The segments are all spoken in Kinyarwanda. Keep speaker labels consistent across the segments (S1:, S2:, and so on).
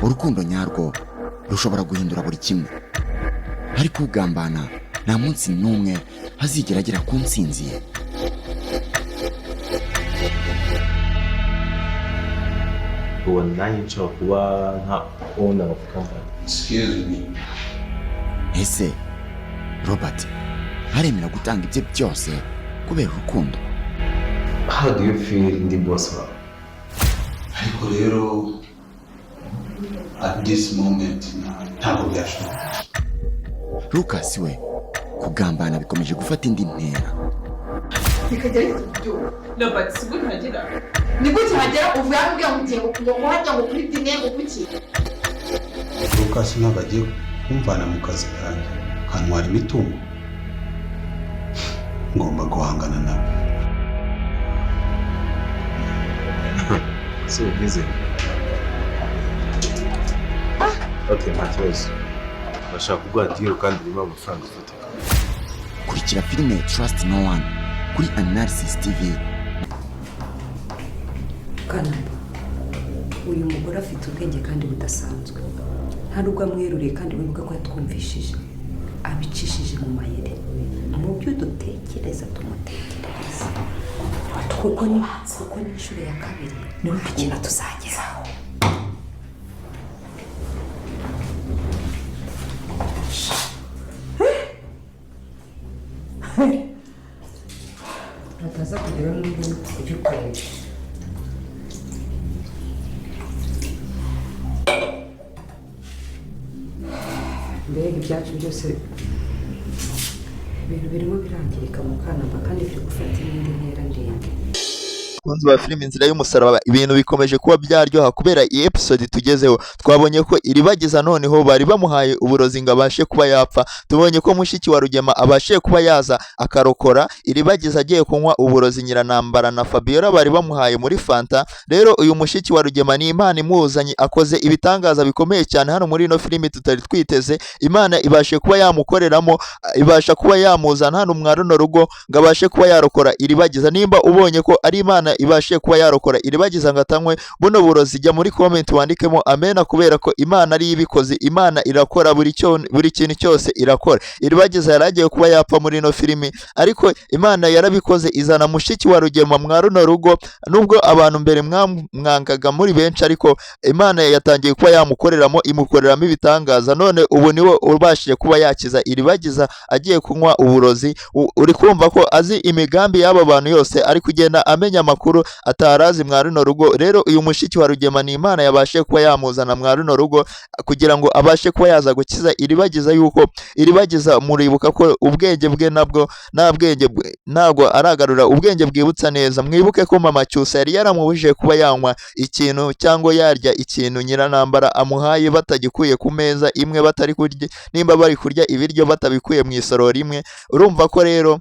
S1: Urukundo nyarwo rushobora guhindura buri kimwe, ariko ugambana nta munsi n'umwe azigera agera ku ntsinzi ye.
S2: Ubona nanjye nshobora kuba nka owner of company.
S3: Excuse me.
S1: Ese Robert aremera gutanga ibye byose kubera urukundo?
S2: How do you feel ndi boss wawe?
S3: Ariko rero at this moment ntabwo byashoboka.
S1: Lucas we kugambana bikomeje gufata indi ntera.
S4: Bikagera bite ibyo?
S5: Robert, si gute uhagera?
S4: Ni gute uhagera? Uvuye hano ubwira ngo ugiye ngo hajya ngo kuri dine, ngo kuki?
S3: Lucas ntabwo agiye kumvana mu kazi kanjye, kantwara imitungo. Ngomba guhangana nawe.
S2: Si ubizi? Okay, nta kibazo. Bashaka kuguha deal kandi irimo amafaranga afatika.
S1: Kurikira filime Trust No One kuri Analysis TV.
S6: Kanamba, uyu mugore afite ubwenge kandi budasanzwe. Nta nubwo amweruriye, kandi wibuka ko yatwumvishije abicishije mu mayeri. Mu byo dutekereza tumutekerereza, kuko ni inshuro ya kabiri nta kintu tuzageraho. Hataza kugira n'undi ubikoresha. Mbega ibyacu byose, ibintu birimo birangirika mu Kanamba kandi biri gufata iyindi ntera ndende.
S7: Bakunzi ba filime Inzira y'Umusaraba, ibintu bikomeje kuba byaryoha kubera iyi episode tugezeho. Twabonye ko Iribagiza noneho bari bamuhaye uburozi ngo abashe kuba yapfa. Tubonye ko mushiki wa Rugema abashe kuba yaza akarokora Iribagiza agiye kunywa uburozi Nyiranambara na Fabiola bari bamuhaye muri fanta. Rero uyu mushiki wa Rugema ni Imana imuzanye, akoze ibitangaza bikomeye cyane hano muri ino filimi tutari twiteze. Imana ibashe kuba yamukoreramo, ibasha kuba yamuzana hano mwa runo rugo ngo abashe kuba yarokora Iribagiza. Nimba ubonye ko ari Imana ibashe kuba yarokora Iribagiza ngo atanywe buno burozi, jya muri comment wandikemo amena, kubera ko Imana ari ibikoze. Imana irakora buri kintu cyose irakora. Iribagiza yari agiye kuba yapfa muri ino filimi, ariko Imana yarabikoze izana mushiki wa Rugema mwa runo rugo. Nubwo abantu mbere mwamwangaga muri benshi, ariko Imana yatangiye kuba yamukoreramo, imukoreramo ibitangaza. None ubu niwe ubashije kuba yakiza Iribagiza agiye kunywa uburozi. Uri kumva ko azi imigambi y'aba bantu yose, ari kugenda amenya amakuru atarazi mwa runo rugo. Rero uyu mushiki wa Rugema ni Imana yabashe kuba yamuzana mwa runo rugo kugira ngo abashe kuba yaza gukiza Iribagiza. Yuko Iribagiza muribuka ko ubwenge bwe nabwo nta bwenge ntabwo aragarura ubwenge bwibutsa neza. Mwibuke ko mama Cyusa yari yaramubujije kuba yanywa ikintu cyangwa yarya ikintu Nyiranambara amuhaye batagikuye ku meza imwe, batari kurya, nimba bari kurya ibiryo batabikuye mu isorori imwe. Urumva ko rero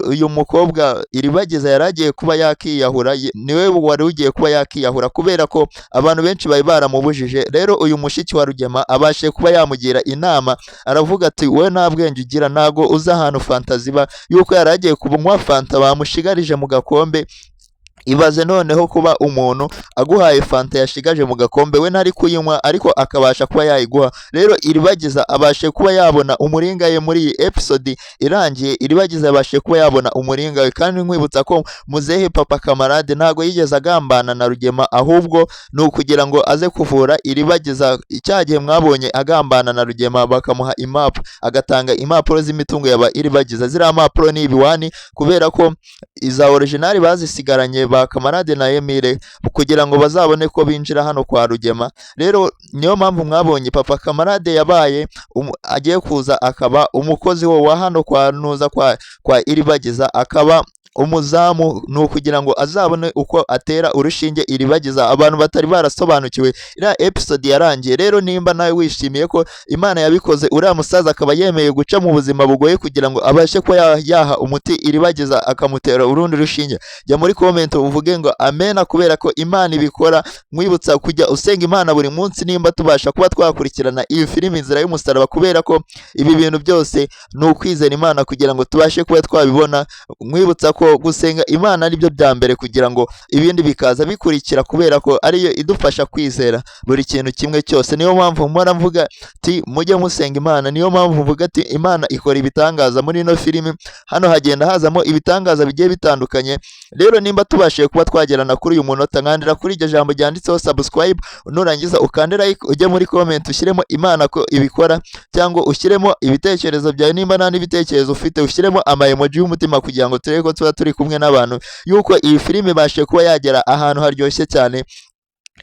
S7: uyu mukobwa Iribagiza yari agiye kuba yakiyahura, niwe wari ugiye kuba yakiyahura kubera ko abantu benshi bari baramubujije. Rero uyu mushiki wa Rugema abashe kuba yamugira inama, aravuga ati wowe nta bwenge ugira, ntago uzi ahantu fanta ziba. Yuko yari agiye kunywa fanta bamushigarije mu gakombe. Ibaze noneho kuba umuntu aguhaye fanta yashigaje mu gakombe, we ntari kuyinywa ariko akabasha kuba yayiguha. Rero Iribagiza abashe kuba yabona umuringa ye muri iyi episode irangiye. Iribagiza abashe kuba yabona umuringa we. Kandi nkwibutsa ko muzehe papa Kamarade ntago yigeze agambana na Rugema, ahubwo ni ukugira ngo aze kuvura Iribagiza. Cya gihe mwabonye agambana na Rugema bakamuha impapuro, agatanga impapuro z'imitungo yaba Iribagiza. Ziriya mpapuro ni ibiwani, kubera ko iza original bazisigaranye ba Kamarade na Emile kugira ngo bazabone ko binjira hano kwa Rugema. Rero niyo mpamvu mwabonye papa Kamarade yabaye agiye kuza akaba umukozi wo wa hano kwa Nuza kwa Iribagiza, akaba umuzamu, ni ukugira ngo azabone uko atera urushinge Iribagiza. Abantu batari barasobanukiwe iriya episode yarangiye. Rero nimba nawe wishimiye ko Imana yabikoze, uriya musaza akaba yemeye guca mu buzima bugoye kugira ngo abashe kuba yaha umuti Iribagiza akamutera urundi rushinge, jya muri comment uvuge ngo amena, kubera ko Imana ibikora. Nkwibutsa kujya usenga Imana buri munsi nimba tubasha kuba twakurikirana iyi filimi Inzira y'Umusaraba, kubera ko ibi bintu byose ni ukwizera Imana kugira ngo tubashe kuba twabibona. Nkwibutsa ko ko gusenga Imana ari byo bya mbere kugira ngo ibindi bikaza bikurikira, kubera ko ariyo idufasha kwizera buri kintu kimwe cyose. Niyo mpamvu mpora mvuga ati mujye musenga Imana, niyo mpamvu mvuga ati Imana ikora ibitangaza. Muri ino filimi hano hagenda hazamo ibitangaza bigiye bitandukanye. Rero nimba tubashije kuba twagerana kuri uyu munota, nkandira kuri iryo jambo ryanditseho subscribe, nurangiza ukande like, ujye muri comment ushyiremo Imana ko ibikora, cyangwa ushyiremo ibitekerezo byawe. Nimba nta n'ibitekerezo ufite, ushyiremo ama emoji y'umutima kugira ngo turebe ko tuba turi kumwe n'abantu, yuko iyi filimi ibashije kuba yagera ahantu haryoshye cyane,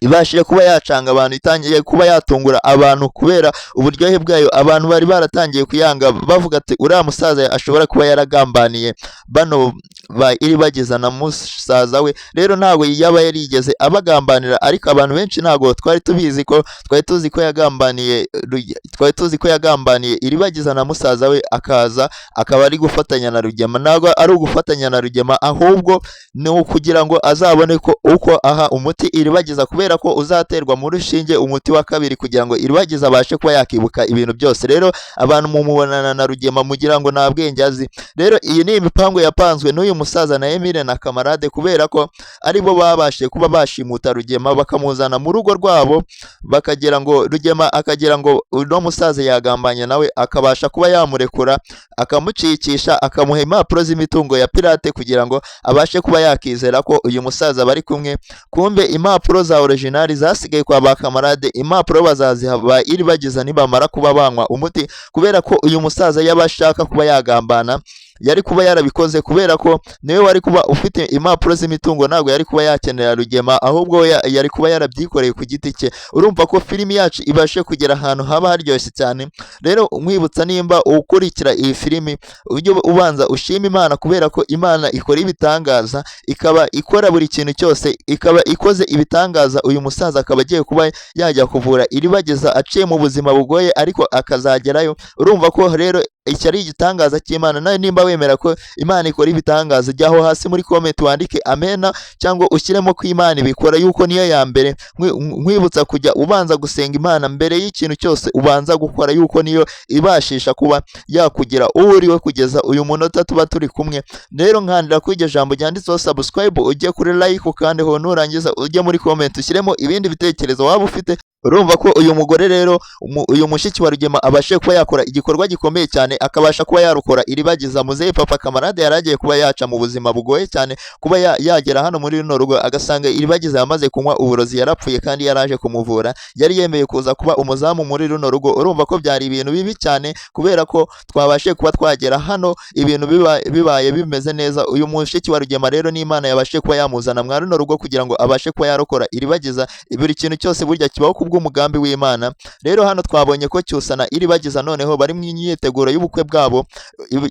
S7: ibashije kuba yacanga abantu, itangiye kuba yatungura abantu kubera uburyohe bwayo. Abantu bari baratangiye kuyanga bavuga ati uriya musaza ashobora kuba yaragambaniye bano ba Iribagiza na musaza we. Rero ntabwo yaba yarigeze abagambanira, ariko abantu benshi ntabwo twari tubizi ko twari tuzi ko yagambaniye twari tuzi ko yagambaniye Iribagiza na musaza we, akaza akaba ari gufatanya na Rugema. Ntabwo ari ugufatanya na Rugema, ahubwo ni ukugira ngo azabone ko uko aha umuti Iribagiza, kubera ko uzaterwa mu rushinge umuti wa kabiri kugira ngo Iribagiza abashe kuba yakibuka ibintu byose. Rero abantu mumubonana na Rugema mugira ngo nta bwenge azi. Rero iyi ni imipango yapanzwe n'uyu musaza na Emile na Kamarade, kubera ko aribo babashije kuba bashimuta Rugema bakamuzana mu rugo rwabo, bakagira ngo Rugema akagira ngo uno musaza yagambanye nawe, akabasha kuba yamurekura, akamucikisha, akamuha impapuro z'imitungo ya Pirate kugira ngo abashe kuba yakizera ko uyu musaza bari kumwe. Kumbe impapuro za original zasigaye kwa ba Kamarade, impapuro bazaziha ba Iribagiza nibamara kuba banywa umuti, kubera ko uyu musaza yaba ashaka kuba yagambana yari kuba yarabikoze, kubera ko niwe wari kuba ufite impapuro z'imitungo, ntabwo yari kuba yakenera Rugema, ahubwo we yari kuba yarabyikoreye ku giti cye. Urumva ko filimi yacu ibashe kugera ahantu haba haryoshye cyane. Rero nkwibutsa, nimba ukurikira iyi filimi, ujye ubanza ushima Imana, kubera ko Imana ikora ibitangaza, ikaba ikora buri kintu cyose, ikaba ikoze ibitangaza. Uyu musaza akaba agiye kuba yajya kuvura Iribagiza aciye mu buzima bugoye, ariko akazagerayo. Urumva ko rero iki ari igitangaza cy'Imana. Nawe nimba wemera ko Imana ikora ibitangaza, jyaho hasi muri comment wandike amena, cyangwa ushyiremo ko Imana ibikora, yuko niyo ya mbere. Nkwibutsa kujya ubanza gusenga Imana mbere y'ikintu cyose ubanza gukora, yuko niyo ibashisha kuba yakugira uwo uriwe kugeza uyu munota tuba turi kumwe. Rero nkandira kuri iryo jambo ryanditseho subscribe, ujye kuri like ukandeho, nurangiza ujye muri comment ushyiremo ibindi bitekerezo waba ufite. Urumva ko uyu mugore rero, uyu mushiki wa Rugema, abashe kuba yakora igikorwa gikomeye cyane, akabasha kuba yarokora Iribagiza. Muzehe papa Kamarade yari agiye kuba yaca mu buzima bugoye cyane, kuba yagera hano muri runo rugo agasanga Iribagiza yamaze kunywa uburozi yarapfuye, kandi yaraje kumuvura, yari yemeye kuza kuba umuzamu muri runo rugo. Urumva ko byari ibintu bibi cyane, kubera ko twabashe kuba twagera hano ibintu bibaye bimeze neza. Uyu mushiki wa Rugema rero n'Imana yabashe kuba yamuzana mwa runo rugo kugira ngo abashe kuba yarokora Iribagiza. Buri kintu cyose burya kibaho kubw'umugambi w'Imana. Rero hano twabonye ko Cyusa na Iribagiza noneho bari mu myiteguro y'ubukwe bwabo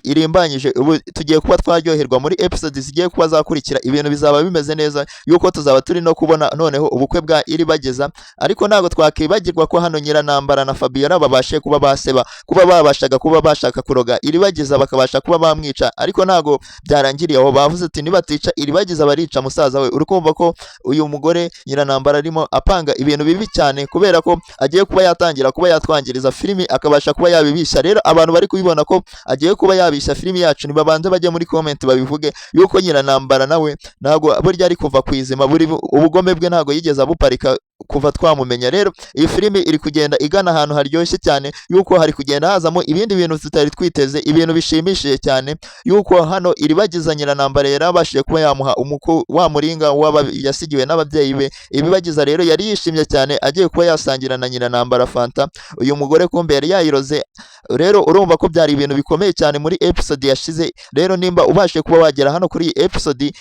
S7: irimbanyije. Ubu tugiye kuba twaryoherwa muri episode zigiye kuba zakurikira, ibintu bizaba bimeze neza, yuko tuzaba turi no kubona noneho ubukwe bwa Iribagiza. Ariko ntabwo twakibagirwa ko hano Nyiranambara na Fabiola babashe kuba baseba, kuba babashaga kuba bashaka kuroga Iribagiza bakabasha kuba bamwica, ariko ntabwo byarangiriye aho. Bavuze ati nibatica Iribagiza barica musaza we. Uri kumva ko uyu mugore Nyiranambara arimo apanga ibintu bibi cyane, kubera ko agiye kuba yatangira kuba yatwangiriza filimi, akabasha kuba yabibisha. Rero abantu bari kubibona ko agiye kuba yabisha filimi yacu, nibabanze bajye muri comment babivuge yuko Nyiranambara nawe ntabwo burya ari kuva ku izima, buri ubugome bwe ntabwo yigeze abuparika kuva twamumenya. Rero iyi filimi iri kugenda igana ahantu haryoshye cyane, yuko hari kugenda hazamo ibindi bintu tutari twiteze, ibintu bishimishije cyane, yuko hano Iribagiza Nyiranambara yarabashije kuba yamuha umuku wa muringa yasigiwe n'ababyeyi be. Iribagiza rero yari yishimye cyane agiye kuba yasangira na Nyiranambara fanta. Uyu mugore kumbe yari yayiroze. Rero urumva ko byari ibintu bikomeye cyane muri episode yashize. Rero nimba ubashe kuba wagera hano kuri iyi episode,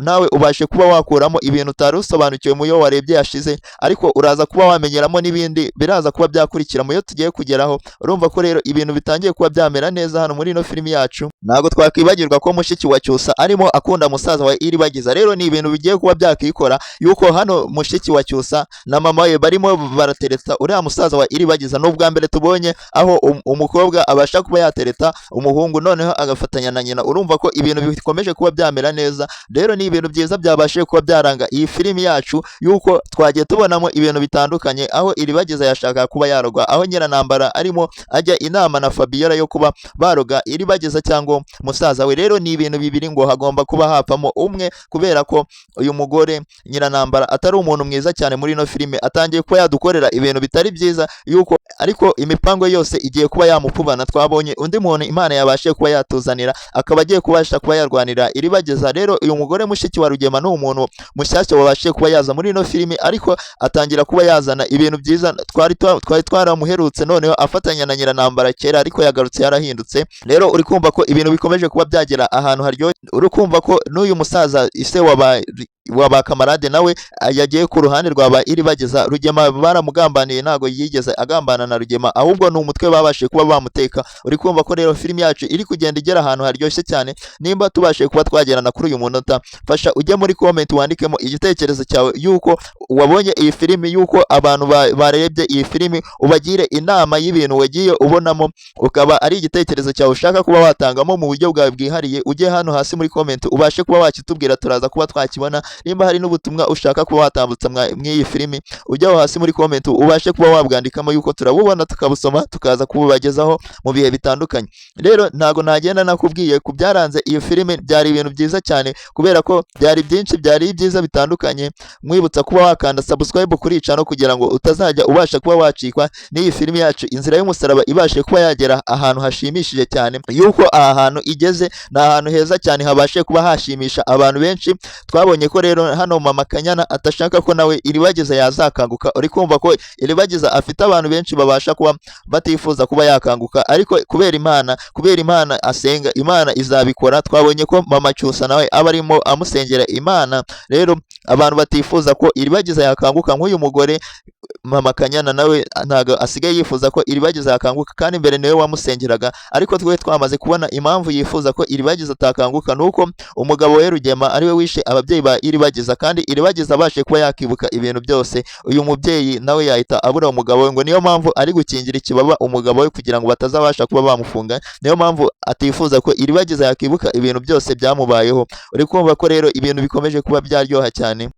S7: nawe ubashe kuba wakuramo ibintu utari usobanukiwe mu yo warebye yashize, ariko uraza kuba wamenyeramo n'ibindi biraza kuba byakurikira mu yo tugiye kugeraho. Urumva ko rero ibintu bitangiye kuba byamera neza hano muri ino filimi yacu. Ntabwo twakwibagirwa ko mushiki wa Cyusa arimo akunda musaza wa Iribagiza. Rero ni ibintu bigiye kuba byakikora, yuko hano mushiki wa Cyusa na mama we barimo baratereta uriya musaza wa Iribagiza. N'ubwa mbere tubonye aho umukobwa abasha kuba yatereta umuhungu, noneho agafatanya na nyina. Urumva ko ibintu bikomeje kuba byamera neza. Rero ni ibintu byiza byabashije kuba byaranga iyi filimi yacu, yuko twagiye tubona kubonamo ibintu bitandukanye, aho Iribagiza yashaka kuba yarogwa, aho Nyiranambara arimo ajya inama na Fabiola yo kuba baroga Iribagiza cyangwa musaza we. Rero ni ibintu bibiri, ngo hagomba kuba hapfamo umwe, kubera ko uyu mugore Nyiranambara atari umuntu mwiza cyane. Muri ino filime atangiye kuba yadukorera ibintu bitari byiza yuko, ariko imipango yose igiye kuba yamupfubana. Twabonye undi muntu Imana yabashije kuba yatuzanira, akaba agiye kubasha kuba yarwanira Iribagiza. Rero uyu mugore mushiki wa Rugema ni umuntu mushyashya wabashije kuba yaza muri ino filime, ariko atangira kuba yazana ibintu byiza. Twari twaramuherutse noneho afatanya na Nyiranambara kera, ariko yagarutse yarahindutse. Rero uri kumva ko ibintu bikomeje kuba byagera ahantu haryoshye. Uri kumva ko n'uyu musaza ise wa ba Kamarade nawe yagiye ku ruhande rwa ba Iribagiza. Rugema baramugambaniye, ntabwo yigeze agambana na Rugema, ahubwo ni umutwe babashije kuba bamuteka. Uri kumva ko rero filime yacu iri kugenda igera ahantu haryoshye cyane. Nimba tubashije kuba twagerana kuri uyu munota, fasha ujye muri comment wandikemo igitekerezo cyawe yuko wabonye iyi filimi, yuko abantu barebye iyi filimi, ubagire inama y'ibintu wagiye ubonamo, ukaba ari igitekerezo cyawe ushaka kuba watangamo mu buryo bwawe bwihariye. Ujye hano hasi muri comment ubashe kuba wakitubwira, turaza kuba twakibona. Nimba hari n'ubutumwa ushaka kuba watambutsa mw'iyi filimi, ujye aho hasi muri comment ubashe kuba wabwandikamo, yuko turabubona tukabusoma, tukaza kububagezaho mu bihe bitandukanye. Rero ntago nagenda nakubwiye ku byaranze iyo filime. Byari ibintu byiza cyane, kubera ko byari byinshi, byari ibyiza bitandukanye. Mwibutsa kuba wakanda subscribe kuri channel kugira ngo utazajya ubasha kuba wacikwa n'iyi filime yacu Inzira y'Umusaraba, ibashe kuba yagera ahantu hashimishije cyane. Yuko aha hantu igeze ni ahantu heza cyane habashe kuba hashimisha abantu benshi. Twabonye ko rero hano mama Kanyana atashaka ko nawe Iribagiza yazakanguka. Uri kumva ko Iribagiza afite abantu benshi babasha kuba batifuza kuba yakanguka, ariko kubera Imana asenga, Imana izabikora. Twabonye ko mama Cyusa nawe aba arimo amusengera Imana. Rero abantu batifuza ko Iribagiza yakanguka, nk'uyu mugore mama Kanyana nawe ntabwo asigaye yifuza ko Iribagiza yakanguka, kandi mbere niwe wamusengeraga. Ariko twe twamaze kubona impamvu yifuza ko Iribagiza atakanguka, ni uko umugabo we Rugema ariwe wishe ababyeyi ba Iribagiza, kandi Iribagiza abashe kuba yakibuka ibintu byose, uyu mubyeyi nawe yahita abura umugabo we. Ngo niyo mpamvu ari gukingira ikibaba umugabo we kugira ngo batazabasha kuba bamufunga. Niyo mpamvu atifuza ko Iribagiza yakibuka ibintu byose byamubayeho. Uri kumva ko rero ibintu bikomeje kuba byaryoha cyane.